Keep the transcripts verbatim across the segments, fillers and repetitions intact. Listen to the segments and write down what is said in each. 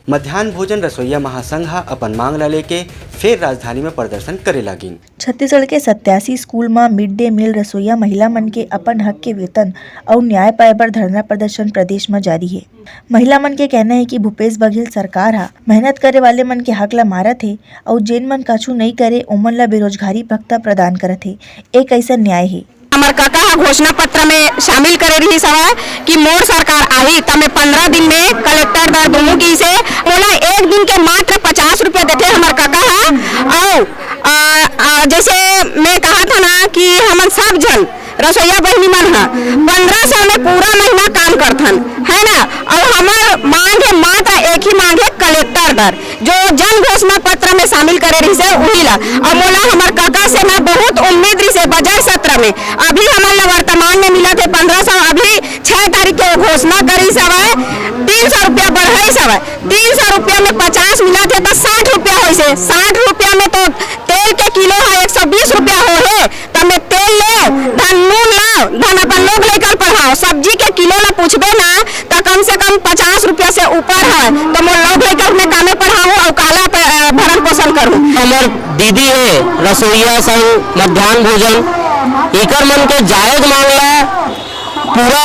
मध्यान्ह भोजन रसोइया महासंघ ह अपन मांग ला लेके फेर राजधानी म प्रदर्शन करे लागिन। छत्तीसगढ़ के सत्यासी स्कूल म मिड डे मील रसोइया महिला मन के अपन हक के वेतन अउ न्याय पाए बर धरना प्रदर्शन प्रदेश म जारी हे। महिला मन के कहना हे कि भूपेश बघेल सरकार ह मेहनत करे वाले मन के हक ला मारत हे अउ जेन मन कछु नइ करे, ओमन ला बेरोजगारी भत्ता प्रदान करत हे। एक अइसन न्याय हे। हमर कका ह घोषणा पत्र में शामिल करे रिहिस हवय कि मोर सरकार आही, त मैं पंद्रह दिन में कलेक्टर दर दूहूं कहिसे। मोला एक दिन के मात्र पचास रुपया देथे हमर कका ह। अउ, अ, अ, जैसे मैं कहा था ना कि हमन सब झन रसोइया बहिनी मन ह पंद्रह सौ में पूरा महीना काम करथन, है ना? अउ हमर मांग हे, मात्र एक ही मांग हे, कलेक्टर दर। जो जन घोषणा पत्र में शामिल करे रहिसे, उही ला। अउ मोला हमर कका से ना बहुत उम्मीद रहिसे बजट सत्र में। अभी हमन ला वर्तमान में मिलत हे पंद्रह सौ, अभी छह तारीख के घोषणा करिस हवय, तीन सौ रुपया बढ़ाइस हवय। तीन सौ रुपया में पचास मिलत हे, त साठ रुपया होइसे। साठ रुपया में तो तेल के किलो ह एक सौ बीस रुपया हो हे। त मैं तेल ले, धन नून लाओ, धन अपन लोग लइका ल पढ़ाओ। सब्जी के किलो ला पूछबे ना, त कम से कम पचास रुपया से ऊपर है। त मोर लोग लइका ल मैं कामे पढ़ाऊं अउ काला प-, अ, भरण पोषण करूं? हमर दीदी हे रसोइया संघ मध्यान्ह भोजन, इकर मन के जायज मांग ला पूरा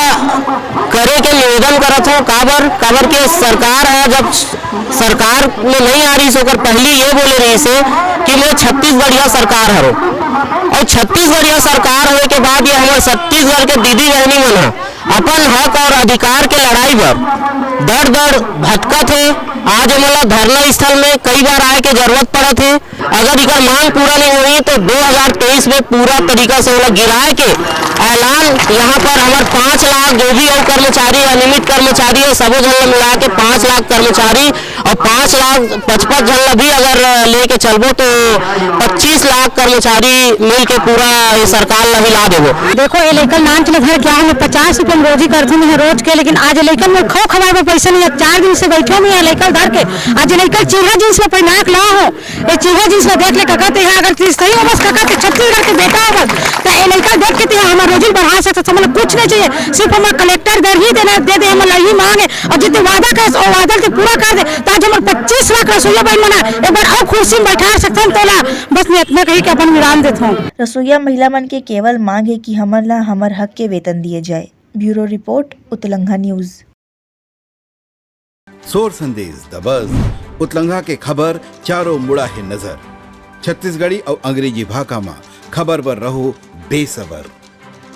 करे के निवेदन करत हूं। काबर, काबर के सरकार ह जब सरकार में नहीं आ रहिस, ओकर पहली ये बोले रहिसे कि मैं छत्तीसगढ़िया सरकार हरो। अउ छत्तीसगढ़िया सरकार होए के बाद ये हमर छत्तीसगढ़ के दीदी बहनी मन ह अपन हक अउ अधिकार के लड़ाई बर दर दर भटकत हे। आज हमन ला धरना स्थल में कई बार आए के जरूरत पड़त हे। अगर इकर मांग पूरा नहीं होही तो दो हज़ार तेईस में पूरा तरीका से ओला गिराए के ऐलान। यहाँ पर हमर पाँच लाख जो भी अउ कर्मचारी, अनियमित कर्मचारी हे, सबो झन ला मिला के पाँच लाख कर्मचारी अउ पाँच लाख पचपन झन ला भी अगर लेके चलबो तो पच्चीस लाख कर्मचारी मिल के पूरा ये सरकार ला हिला देबो। देखो, ये लइका नान के धर के आए हैं, पचास रुपया में रोजी करथन यहाँ रोज के, लेकिन आज ये लइका मोर खाओ खवाए बर पैसा नहीं है। चार दिन से बैठे हुए हैं लइका धर के, आज ये लइका चूल्हा जींस में पहिना के ला हो, ये चूल्हा जींस में देख ले कका, ते यहाँ अगर तीस सही होबस कका, ते छत्तीसगढ़ के बेटा होबस, त ये लइका देख के ते यहाँ हमार रोजी बढ़ा सकत, हमन कुछ नहीं चाहिए, सिर्फ हमार कलेक्टर दर ही देना, दे दे, हमन यही मांग है। और जितने वादा करे, वो वादा के पूरा कर दे, त आज हमार पच्चीस लाख रसोइया बहन मन ह एक बार अउ कुर्सी में बैठा सकथन तोला। बस मैं इतना कही के अपन विराम देत हूँ। रसोइया महिला मन के केवल मांग है कि हमन ला हमर हक के वेतन दिए जाए। Bureau report, Utlangha news. Sor Sandesh दबस, उतलंघा के खबर चारों मुड़ा हे नजर। छत्तीसगढ़ी अउ अंग्रेजी भाखा म खबर बर रहो बेसबर।